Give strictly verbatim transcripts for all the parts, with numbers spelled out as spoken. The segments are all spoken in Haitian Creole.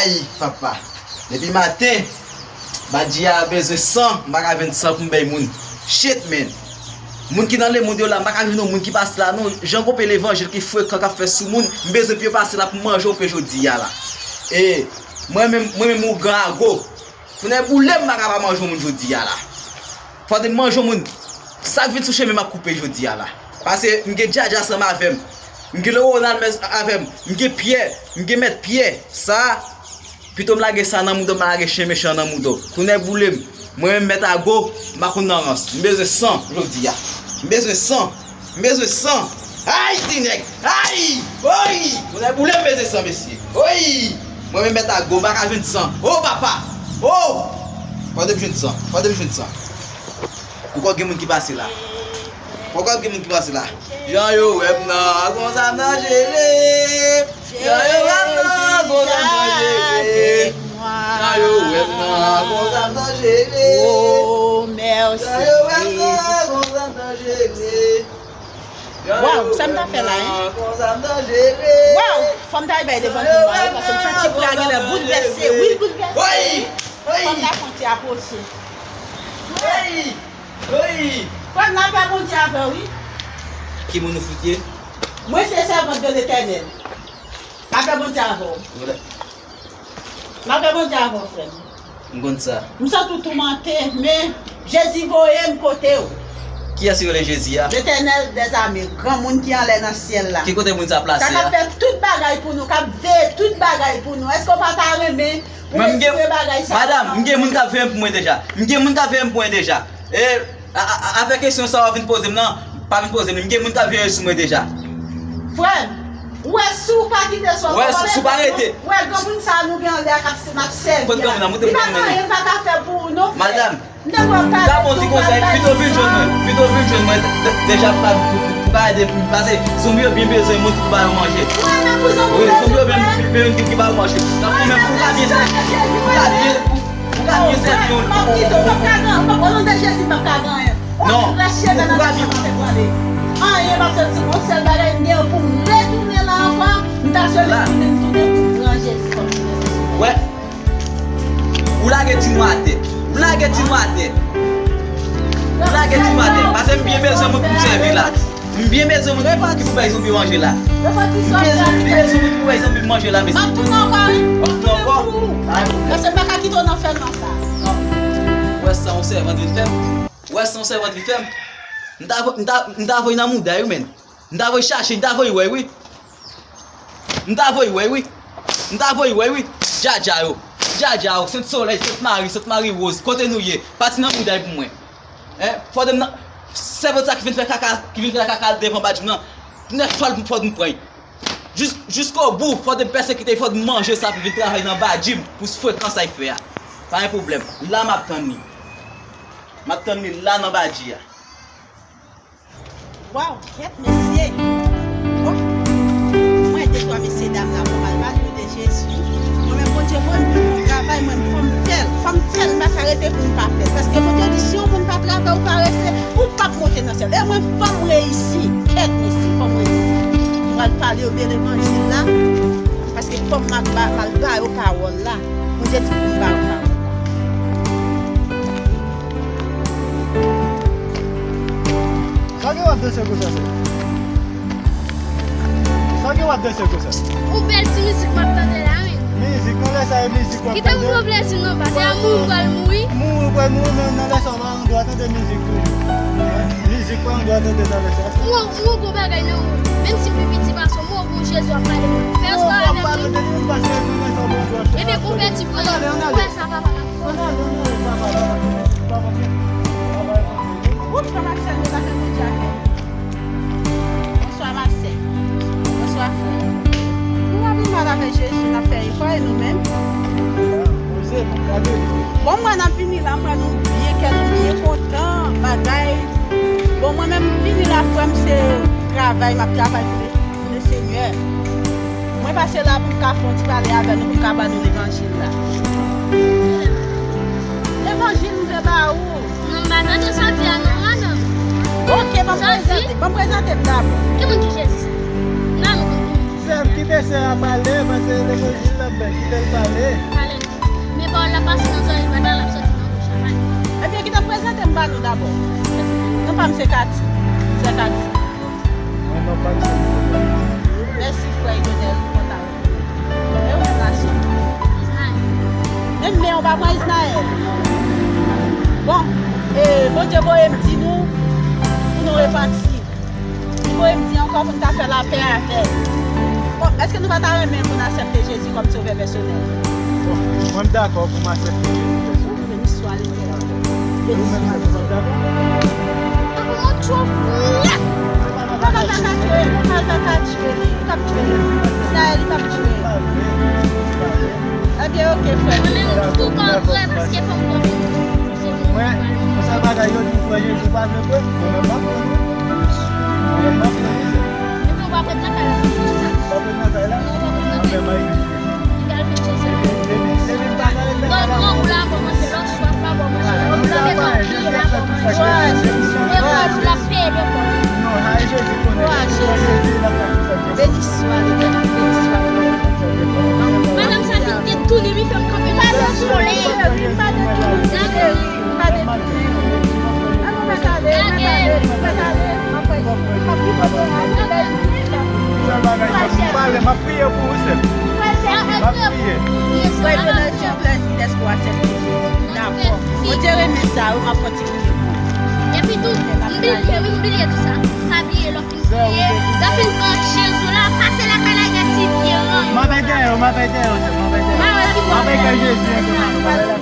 Ay, papa. Depi maten, Badji a bezwen san, m pa ka jwenn san pou m bay moun. Shit, man. Moun ki nan lemonn yo la, m pa ka jwenn yon moun ki pase la, non. Jan konpe levanjil ki frekan k ap fè sou moun, m bezwen pou yo pase la pou m manje yon pe jodi a la. E, mwen menm, mwen menm, ogan ago. Tounen boule m, m pa ka pa manje yon moun jodi a la. Fòk m manje yon moun. Sa k vin sou chemen m ap koupe jodi a la. Paske m gen Djadja ansanm avè m. M gen Leonard avè m. M gen Pyè. M gen Mèt Pyè. Sa, pito m lage sa nan mouda, m pa lage chen mechan nan mouda. Tounen boule m. Mwen menm Mèt Ago, m pa konn nan rans. M bezwen san jodi a. M bezwen san. M bezwen san. Ay, ti nèg! Ay! Oy! Moun ay boule m bezwen san, mesye. Oy! Mwen menm Mèt Ago, m pa ka jwenn san. O papa! O! Fòk m jwenn san. Fòk m jwenn san. Poukò gen moun ki pase la? Poukò gen moun ki pase la? Jan yo wè m nan, konsa m nan jere. Jan yo wè m nan, konsa m nan jere. Jan yo wè m nan, konsa m nan jere. Jan yo wè m nan, konsa m nan jere. Waw, sa m ta fè la, en? Waw, fò m ta al bay devan moun nan, wi, paske m santi frè a genlè boulvèse, wi, boulvèse. Fò m ta fè yon ti apwoche. Frè m, lapè Bondye avè w, wi. Ki moun ou fout ye? Mwen se sèvant de Letènèl. Lapè Bondye avè w. Lapè Bondye avè w, frè m. M konn sa. M santi w toumante, men Jezi voye m kote w. Kiyès yo rele Jezi a? Letènèl dèzame, granmoun ki anlè nan syèl la. Ki kote moun sa plase a? Sa k ap fè tout bagay pou nou, k ap veye tout bagay pou nou. Èske w pa ta renmen pou retire bagay sa? Madanm, m gen moun k ap veye m pou mwen deja. M gen moun k ap veye m pou mwen deja. E, a, a, a, avèk kesyon sa w ap vin poze m nan, pa vin poze m li. M gen moun k ap veye sou mwen deja. Frè m, ou wè si w pa kite sa w wè, si w pa rete. Ou wè granmoun sa a nou gen anlè a k ap, n ap sèvi a. Li pa gen anyen l pa ka fè pou ou non, frè. Madanm, m ta bon ti konsèy, pito vin jwenn mwen, pito vin jwenn mwen, de-, deja pou ka, pou, pou ka ede m, paske zonbi yo byen bezwen moun ki ba yo manje. Wi, zonbi yo byen, byen, byen ki ba yo manje. Donk, ou menm, ou ka byen fè, ou ka byen, ou, ou ka byen sèvi yon. M ap kite w, m p ap ka gen, m p ap, o non de Jezi, m p ap ka gen anyen. Non, ou, ou ka byen. Anyen p ap sòti, yon sèl bagay m gen pou m retounen la ankò, m ta swete tounen, m tounen pou m pran Jezi kòm Sovè. Wè. Ou lage ti nou atè. Ou lage ti nou atè. Ou lage ti nou atè. Paske m byen bezwen moun pou m sèvi la. M byen bezwen moun ki pou bay zonbi manje la. M byen bezwen moun ki pou bay zonbi manje la, mesye. M ap tounen ankò, wi. W ap tounen ankò? Paske m pa ka kite w nan fènwa sa. Ou wè sa yon sèvant vin fè m? Ou wè sa yon sèvant vin fè m? M ta, m ta, m ta voye nan mouda, wi, menn. M ta voye chache, m ta voye wè, wi. M ta voye wè, wi. M ta voye wè, wi. Djadja yo. Djadja yo. Sent Solèy, Sent Mari, Sent Mari Woz. Kote nou ye? Pati nan mouda pou mwen. Hein? Fò de m nan. Sèvant sa ki vin fè kaka, ki vin fè kaka devan Badji m nan. Nèf fwa l fò de m pran. Jis, jiskobou, fò de m pèsekite, fò de m manje sa pou vin travay nan Badji m, pou frekan sa y fè a. Pa gen pwoblèm. La m ap tann li. M ap tann li la nan Badji a. Waw, kèt mesye. Bon. Mwen de twa mesye dam la, bon, al pale de Jezi. Mwen menm, Bondye voye m pou m travay, mwen, fò m fè l. Fò m fè l, m pa ka rete pou m pa fè l. Paske Bondye di, si yon moun pa travay, ou parese, ou p ap monte nan syèl. E mwen, fò m reyisi. Kèt mesye, fò m reyisi. Mwen al pale yo de levanjil la. Paske fò m al ba, al ba yo pawòl la. Bondye di pou m ba yo pawòl la. Sa gen w ap danse konsa, sè? Sa gen w ap danse konsa? Yon bèl ti mizik m ap tande la, wi. Mizik, nan lè sa, e mizik w ap tande? Kite m pran plezi m nan, pa se a mouri m pral mouri. Mouri w pral mouri, men nan lè sa, w pa gen dwa tande mizik toujou. Mizik, pa gen dwa tande nan lè sa. Mwen, mwen, bon bagay nan ou. Menm si m pi piti pase w, mwen, bon Jezi w ap pale pou m. Fè yon swa avèk mwen. Ebyen, konvèti pou mwen. Wè sa, papa. Bonswa, ma sè. Bonswa, frè. Nou ap viv mal avèk Jezi, n ap fè efò, e nou menm? Bon, mwen, n ap vini la, m wè nou byen, kè nou byen kontan, bagay. Bon, mwen menm, m vini la, frè m, se travay, m ap travay pou Lesenyè. Mwen pase la pou m ka fè yon ti pale avè nou, pou m ka ban nou levanjil la. Levanjil m te ba ou. Non, m pa tande sa w di a non, madanm. Oke, ban m prezante, ban m prezante m dabò. Ki moun ki Jezi sa? Nan nou konn ki moun ki Jezi. Sè m, kite sè a pale, paske levanjil la, Kite l pale. Pale non. Men pawòl la pase nan zòrèy dwat la, l ap soti nan bouch la. Ebyen, kite m prezante m ba nou dabò. Non pa m se Kati. Frè Kati. Mwen non pa m se Mèsi, frè Yonèl, kontan. E ou menm la, chè? Ismaël. Menm men w pa pran Ismaël. Bon, e, Bondye voye m di nou pou nou repanti. Li voye m di ankò pou n ta fè lapè avè l. Bon, èske nou pa ta renmen pou n aksepte Jezi kòm Sovè pèsonèl? Bon, mwen m dakò pou m aksepte Jezi pèsonèl. Beni swa Letènèl. Beni swa Letènèl. Papa, mwen twò frèt. Papa, papa, tchwe, papa, papa, tchwe li, li p ap tchwe li. Izrayèl, li p ap tchwe. Ebyen, oke, frè. Mwen menm, m tou pa prè, paske fò m konfime. Mwen, pou sa bagay yo di frè Jezi pa vle prè, mwen menm m ap prè wi. Mwen menm m ap prè wi, sè. Epi w pa prè nan kay la, konsa. W pa prè nan kay la? Non, w pa prè nan kay la. Anben, mwen Li al fè chèche. Depi, depi m pa gade nan kay la. Bon, bon, ou la, bon, manje lòt swa, pa bon, manje lòt swa, manje lòt swa. Mwen, mwen, ou la pede, bon. Non, sa e Jezi konnen. Jezi, l ap fè tout sa. Beni swa Letènèl, beni swa Letènèl. Madanm sa fin te tounen, li fè m kanpe nan solèy. Pa de tounen, cheri, pa de tounen, cheri. Pa de tounen. An nou mèt ale, mèt ale, mèt ale. Anpwen, li p ap, li p ap gen anyen. Sèl bagay, m ap pale, m ap priye pou ou, sè. M ap priye. Frè Jonel, se yon plèzi dèske w aksepte Jezi. Dakò. Bondye renmen sa, wi, m ap kontinye priye pou ou. Epi tou, m bliye, wi, m bliye tou sa. Pa bliye lè w fin priye, lè w fin pran Jezi la, pase lakay la, gen ti vye ranyon. M ap ede w, m ap ede w, sè, m ap ede w. M ap ede Jezi, sè, m ap ede w.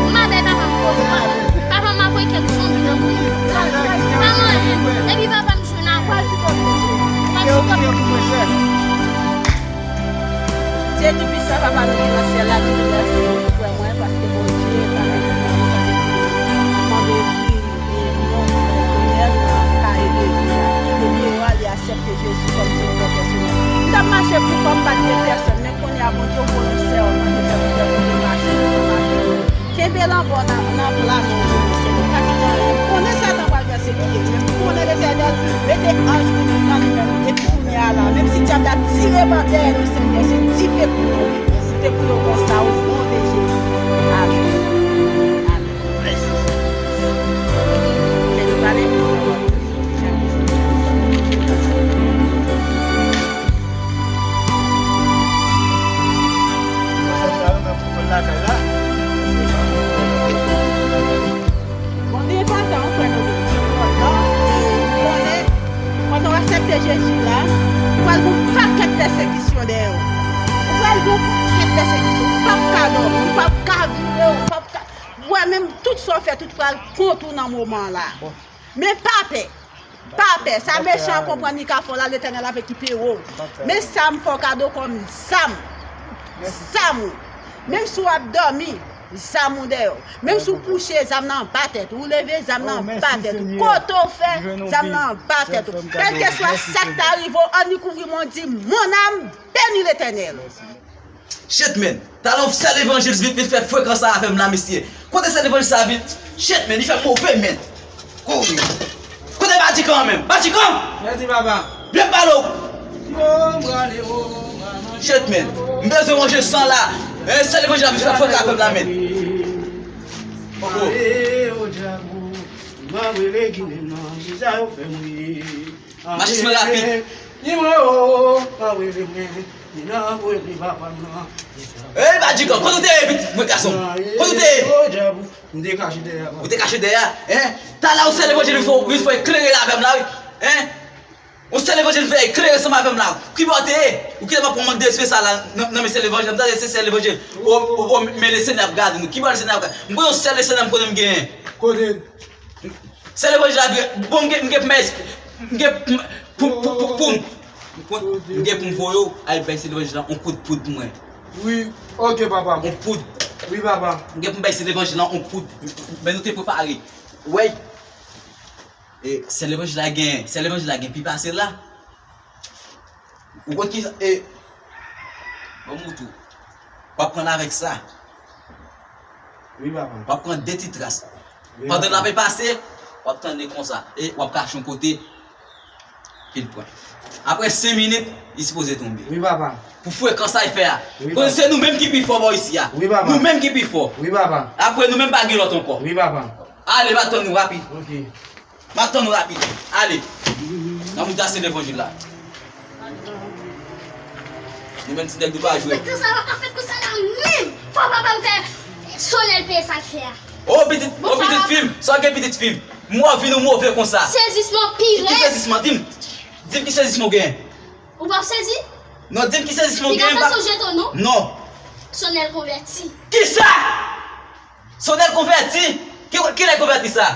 M ap ede papa m poze, papa m ap voye kèk zonbi nan kou. Pa manyen m. Epi papa m jwenn avè l. M ap sipòte. Dye Toupisan, Papa nou ki nan syèl la, nou remèsye w, frè mwen, paske Bondye pa mete nou nan move vi, e non, frè Daniel, nan kay legliz la. Depi yo ale aksepte Jezi kòm Sovè pèsonèl. M t ap mache pou kò m, pa t gen pèsòn, men kounye a, Bondye voye yon sèvant ki fè m fè pou mwen mache ansanm avè yo. Kenbe l anba w nan, nan bra nou, Senyè. Pa kite anyen. M konnen Satan pral pèsekite, men m konnen Letènèl mete anj pou nou nan li menm. Depi kounye a la, menm si dyab la tire ban dèyè nou, Senyè, se dife pou tonbe. Se pou yo konsa, o non de Jezi. Amen. Amen. Mèsi. Fè nou pale. Bon, li enpòtan, wi, frè Dodo. Li enpòtan. Konnen, pandan w aksepte Jezi la, ou pral gen yon pakèt pèsekisyon dèyè w. Ou pral gen yon pakèt pèsekisyon. Ou p ap ka dòmi, ou p ap ka vire, ou p ap ka wè menm tout sa w fè, tout pral kont ou nan moman la. Men pa pè. Pa pè, sa mechan an konprann li ka fè w la, Letènèl ap ekipe w. Men sa m fè w kado kòm zam. Zam ou. Menm si w ap dòmi, zam ou dèyè w. Menm si w kouche, zam nan anba tèt ou. Ou leve, zam nan anba tèt ou. Kote w fè, zam nan anba tèt ou. Kèlkeswa sa k ta rive w, annik ouvri men w di, Mon âme, bénis l'Éternel. Shit, men. Talè yon sè levanjil vin, vin fè frekans sa avè m la, mesye. Kote sè levanjil sa vin? Shit, men, li fè move, men. Kouri. Kote Badjikan an menm? Badjikan! Mèsi, papa. Byen pale w. Shit, men. M bezwen ranje san la. Eh, sè levanjil la vin fè frekans avè m la, men. Poko. Machisme rapid. Ey, Badjikan, kote w te ye, pitit mwen, gason? Kote w te ye? Ou te kache dèyè, hein? Talè yon sè levanjil vin fè, vin fè eklere la avè m la, wi. Hein? Yon sè levanjil vin fè eklere ansanm avè m la. Kibò w te ye? Ou kite m ap pran mank de respè sa la nan, nan men sè levanjil la. M tande se sè levanjil. O, o, o, men Lesenyè ap gade nou. Kibò Lesenyè ap gade? M konnen yon sèl Lesenyè m konnen m genyen. Kote? Sè levanjil la, bon, m gen, m gen pou m, m gen pou, pou, pou, pou, m gen pou m voye w al bay sè levanjil la yon kout poud pou mwen. Wi, oke, papa. Yon poud. Wi, papa. M gen pou m bay sè levanjil la yon poud. Men nou te prepare. Wè. E, sè levanjil la gen, sè levanjil la gen pi pase la. Ou konn ki, e, bon, moutou. W ap pran l avèk sa. Wi, papa. W ap pran de ti tras. Wi, papa. Pandan l ap pase, w ap tande konsa. E w ap kache yon kote, pil pwen. Apre senk minit, Li sipoze tonbe. Wi, papa. Pou frekan sa l fè a. Wi, papa. Kote se nou menm ki pi fò bò isi a. Wi, papa. Nou menm ki pi fò. Wi, papa. Apre nou menm pa gen lòt ankò. Wi, papa. Ale, m ap tann ou rapid. Ok. M ap tann ou rapid. Ale. Nan mouda se levanjil la. Nou menm ti nèg nou pa jwe. Mwen, sa pa ka fèt konsa la menm. Fò papa m fè Sonèl peye sa l fè a. O pitit, o pitit fi m, sa w gen pitit fi m. M wè w vin ou move konsa. Sezisman pi rèd. Ki sezisman? Di m. Di m ki sezisman w genyen. Ou p ap sezi? Non, di m ki sezisman w genyen. Piga pa sonje to non. Non. Sonèl konvèti. Kisa? Sonèl konvèti? Ki, kilè konvèti sa?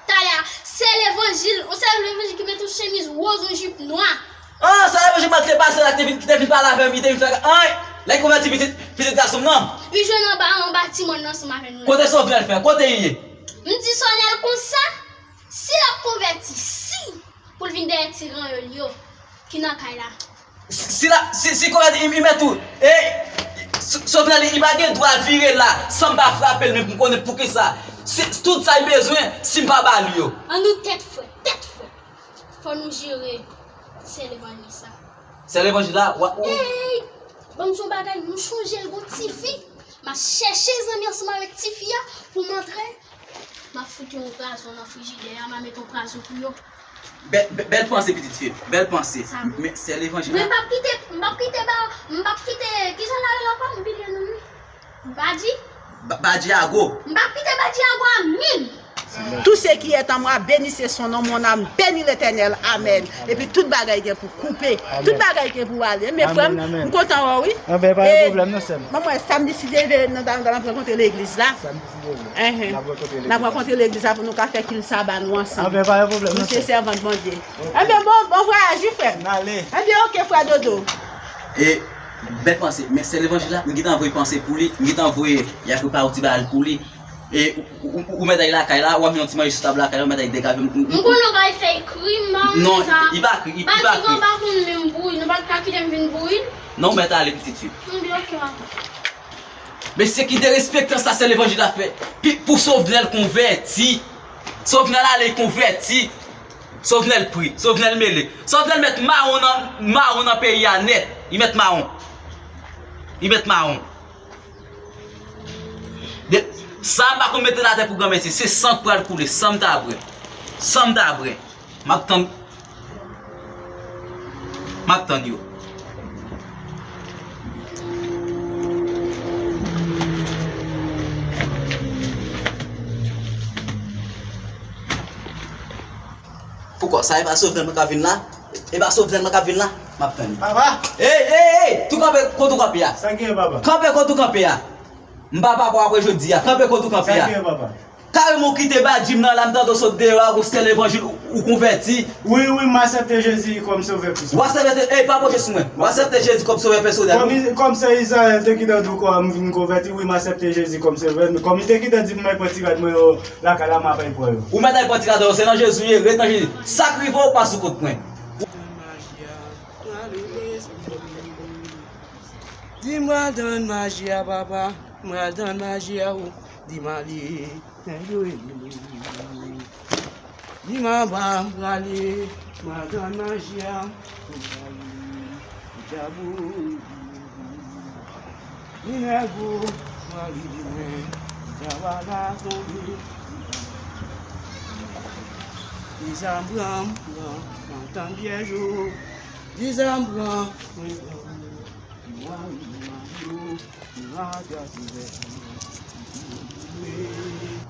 Talè a, sè levanjil, yon sè levanjil ki mete yon chemiz wòz, yon jip nwa. An, sè levanjil mwen te pase la, ki te vin, ki te vin pale avè m, ki te vin fè, an, lè konvèti pitit, pitit gason m nan. Li jwenn anba, anba ti mòn nan ansanm avè nou la. Kote Sovnèl fè? Kote li ye? M di Sonèl konsa, si l ap konvèti, si pou l vin dèyè ti ranyòl yo ki nan kay la. Si la, si, si konvèti, li, li mèt tou. E, S-, Sovnèl, li pa gen dwa vire la, san m pa frape l, men pou m konnen poukisa. Si, tout sa li bezwen, si m pa ba li yo. An nou tèt frèt, tèt frèt. Fò nou jere sè levanjil sa. Sè levanjil la, wa, ou. Ey! Ban m di yon bagay, nou chonje l gon tifi. M ap chèche zanmi ansanm avèk tifi a pou m antre. M ap fout yon pwazon nan frijidè a, m ap met yon pwazon pou yo. Bèl, bèl, bèl panse, pitit fi m. Bèl panse. Sa vre. Men, sè levanjil la. Men m p ap kite, m p ap kite ba, m p ap kite, kijan l rele ankò? M bliye non li. Badi? Ba-, Badi Ago. M p ap kite Badi Ago a menm. Tout ce qui est en moi, bénissez son nom, mon âme bénit l'Éternel. Amen. Epi tout bagay gen pou koupe. Tout bagay gen pou ale. Men frè m, m kontan wè w, wi. Anben, pa gen pwoblèm non, sè m. Mwen, mwen, samdi, si Dye vle, nan dam, dam, n ap rankontre legliz la. Samdi, si Dye vle. Enhen. N ap rankontre legliz la. N ap rankontre legliz la pou nou ka fè kin saba nou ansanm. Anben, pa gen pwoblèm non, sè m. Nou se sèvant Bondye. Enben, bon, bon vwayaj, wi, frè m. N ale. Enben, oke, frè Dodo. E, bèl panse. Men sè levanjil la, m gentan voye panse pou li. M gentan voye, y a prepare yon ti bagay pou li. E ou, ou, ou, ou mèt al lakay la, w ap jwenn yon ti manje sou tab lakay la, ou mèt al degage. M, m, m konnen w pral fè l kri, m pa renmen sa. Non, li pa kri, li, li pa kri. Badi pa konn menm bouyi, nou pa ka kite m vin bouyi l. Non, ou mèt ale, pitit fi. M di oke, papa. Mesye ki derespektan sa, sè levanjil la fè. Pi, pou Sovnèl konvèti. Sovnèl ale konvèti. Sovnèl pri, Sovnèl mele. Sovnèl mèt mawon nan, mawon nan peyi a nèt. Li mèt mawon. Li mèt mawon. De, sa m pa konn mete l atè pou granmèsi, se san k pral koule, san m ta bwè. San m ta bwè. M ap tann, m ap tann yo. Poukò sa e pa Sovnèl mwen k ap vin la? E pa Sovnèl mwen k ap vin la? M ap tann li. Papa! Ey, ey, ey! Tou kanpe kote w kanpe a. Sa gen, papa? Kanpe kote w kanpe a. M pa papa w apre jodi a. Kanpe kote w kanpe a. Sa gen, papa? Kareman w kite badji m nan la, m tande w sot deyò a, ou sè levanjil, ou, ou konvèti. Wi, wi, m aksepte Jezi kòm sovè pèsonèl. W aksepte, ey, pa pwoche sou mwen. W aksepte Jezi kòm sovè pèsonèl. Kòm, kòm sè Izrayèl te kite di w kò a m vin konvèti, wi, m aksepte Jezi kòm sovè. Kòm li te kite di m mwen pran ti rad mwen yo lakay la, m ap al pran yo. Ou mèt al pran ti rad ou, se nan Jezi w ye, ret nan Jezi. Sa k rive w pa sou kont mwen. Di m pral tann maji a, papa, m pral tann maji a, ou di m ale. Di m anba m prale, m pral tann maji a, m prale, m prale. Di nèg ou prale di mwen, sa pa ka tonbe. Di sa m pran, m pran, m tann pyèj ou. Di sa m pran, mwen pran.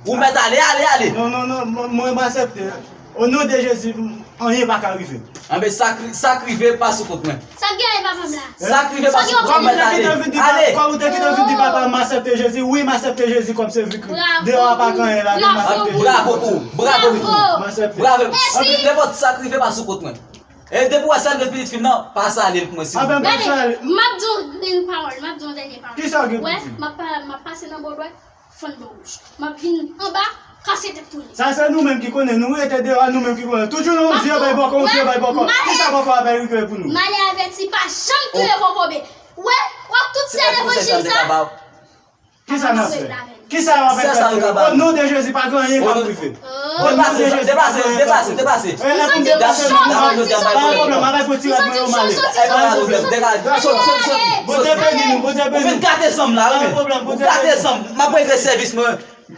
Ou mèt ale, ale, ale. Non, non, non, mwen, mwen m aksepte. O non de Jezi, anyen pa ka rive. Anben, sa k, sa k rive pa sou kont mwen. Sa k genyen papa m la? Sa k rive pa sou kont mwen, ale. Kòm ou te kite vin di papa m aksepte Jezi, wi, m aksepte Jezi kòm sovè. Deyò a pa gen anyen ladan, m aksepte Jezi. Bravo pou ou, bravo pou ou. M aksepte. Bravo. Anben, nenpòt sa k rive pa sou kont mwen. E depi w wè Sandrine pitit fi m nan, pa salye l pou mwen, silvouplè. Anben, pa salye. M ap di w yon dènye pawòl, m ap di w yon dènye pawòl. Kisa w gen pou di? Wè, m ap pa, m ap pase nan bò dwèt, fann bò wouj. M ap vin anba, kase tèt tou. Sa se nou menm ki konnen, nou rete deyò a, nou menm ki konnen. Toujou nou di yo bay bòkò, nou di yo bay bòkò. Kisa bòkò a bay rive pou nou? Malè avèti pa janm touye kokobe. Wè, w ap tout sè levanjil sa. Kisa n ap fè? Kisa w ap fè? O non de Jezi, pa gen anyen k ap rive. Deplase, deplase, deplase, deplase. Dapre jodi a, pa gen pwoblèm, avèk pwoblèm, avèk pwoblèm. Degaj, soti, soti, soti. Ou vin gate san m la, wi. Ou gate san m. M ap regle sèvis mwen.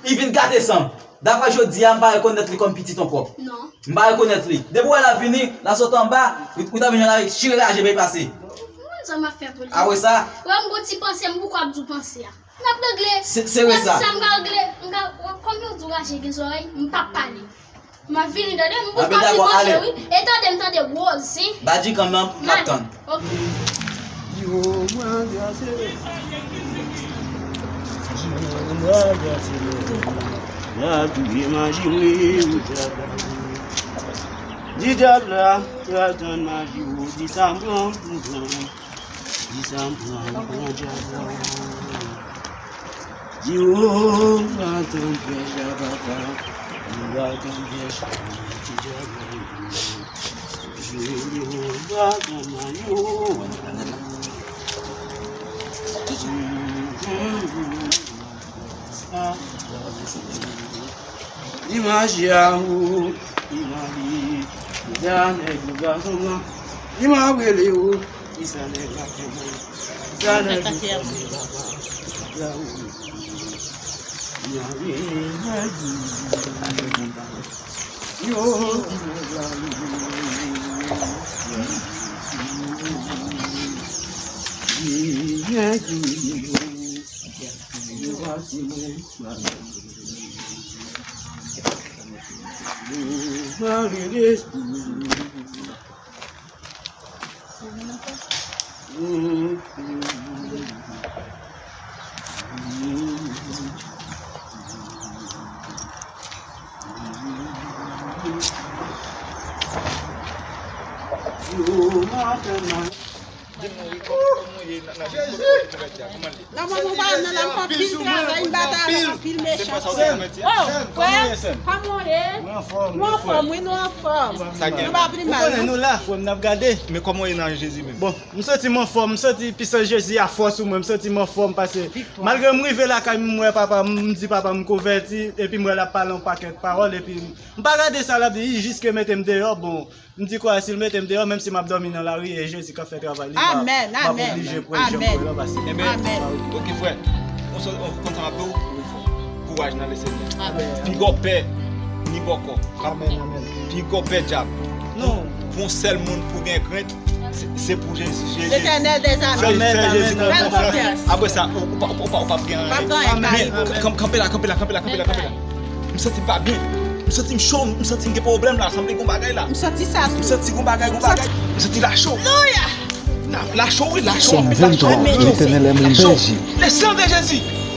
Li vin gate san m. Dapre jodi a, m pa rekonèt li kòm pitit ankò. M pa rekonèt li. Depi w wè l ap vini, l ap sot anba, ou ta vin jwenn l ap chire raje bay pase. Mwen sa m ap fè pou li. Apre sa, wè m gon ti panse, m poko ap di w panse a. N ap regle. Se, se vre sa. Sa m ka regle, m ka, kòm yo di w raje gen zòrèy, m p ap pale. M ap vini tande, m poko ap vin manje wi. E tande m tande gwo zen. Badji kanmenm, m ap tann. Ok. Yo, mwen antre asele. Yo, mwen antre asele. La touye maji mwen, wi, dyab la. Di dyab la, pral tann maji ou, di sa m pran, m pran. Di sa m pran, m pran dyab la. Di ou, m pral tann pèch la, papa. M pral tann pèch la, ti dyab la. Jodi ou, m pral tann mayo. Imaj ya ou, imaj li, sa nèg ou gason an. Imaj rele ou. Ki sa nèg la fè mwen? Ki sa nèg la fè mwen, papa? Sa ou? Mwen vini, mwen vini. Yo, mwen vini. Mwen vini. Yo, pati mwen. Mwen vini. Yo, maten nan. Di m non, wi, kòman, kòman w ye nan, nan vi kote w ye nan katye a? Kòman l ye? Nan moman pa nan la, m fè anpil travay, m batay avèk anpil mechanste. Oh, frè, kòman w ye? Nou anfòm, wi, nou anfòm. Sa gen? Nou pa pi mal, non? Ou konnen nou la, frè m, n ap gade. Men kòman w ye nan Jezi menm? Bon, m santi m anfòm, m santi pisans Jezi a fòs sou mwen, m santi m anfòm paske malgre m rive lakay m, m wè papa m, m di papa m konvèti, epi m wè l ap pale yon pakèt pawòl, epi m pa gade sa l ap di, li jis ke mete m deyò, bon, m di kwa si l mete m deyò, menm si m ap dòmi nan lari, e Jezi k ap fè travay li, m ap, m ap oblije kwè jan m kwè la, paske. Enben, ok, frè. Konsa, konsa m ap di w, kouraj nan Lesenyè. Pi gwo pè, ni bòkò. Pi gwo pè dyab. Non. Pou yon sèl moun pou gen krent, se, se pou Jezi. Letènèl dèzame. Fè, fè Jezi konfyans. Apre sa, ou, ou pa, ou pa, ou pa, ou p ap gen anyen. Men, kanpe la, kanpe la, kanpe la, kanpe la, kanpe la. M santi m pa byen. M santi m cho, m santi m gen pwoblèm la, sanble gon bagay la. M santi sa tou. M santi gon bagay, gon bagay. M santi la cho. Alelouya! La, la cho, wi, la cho. Sòm vennntwa, Letènèl enmen Jezi. Le sang de Jésus.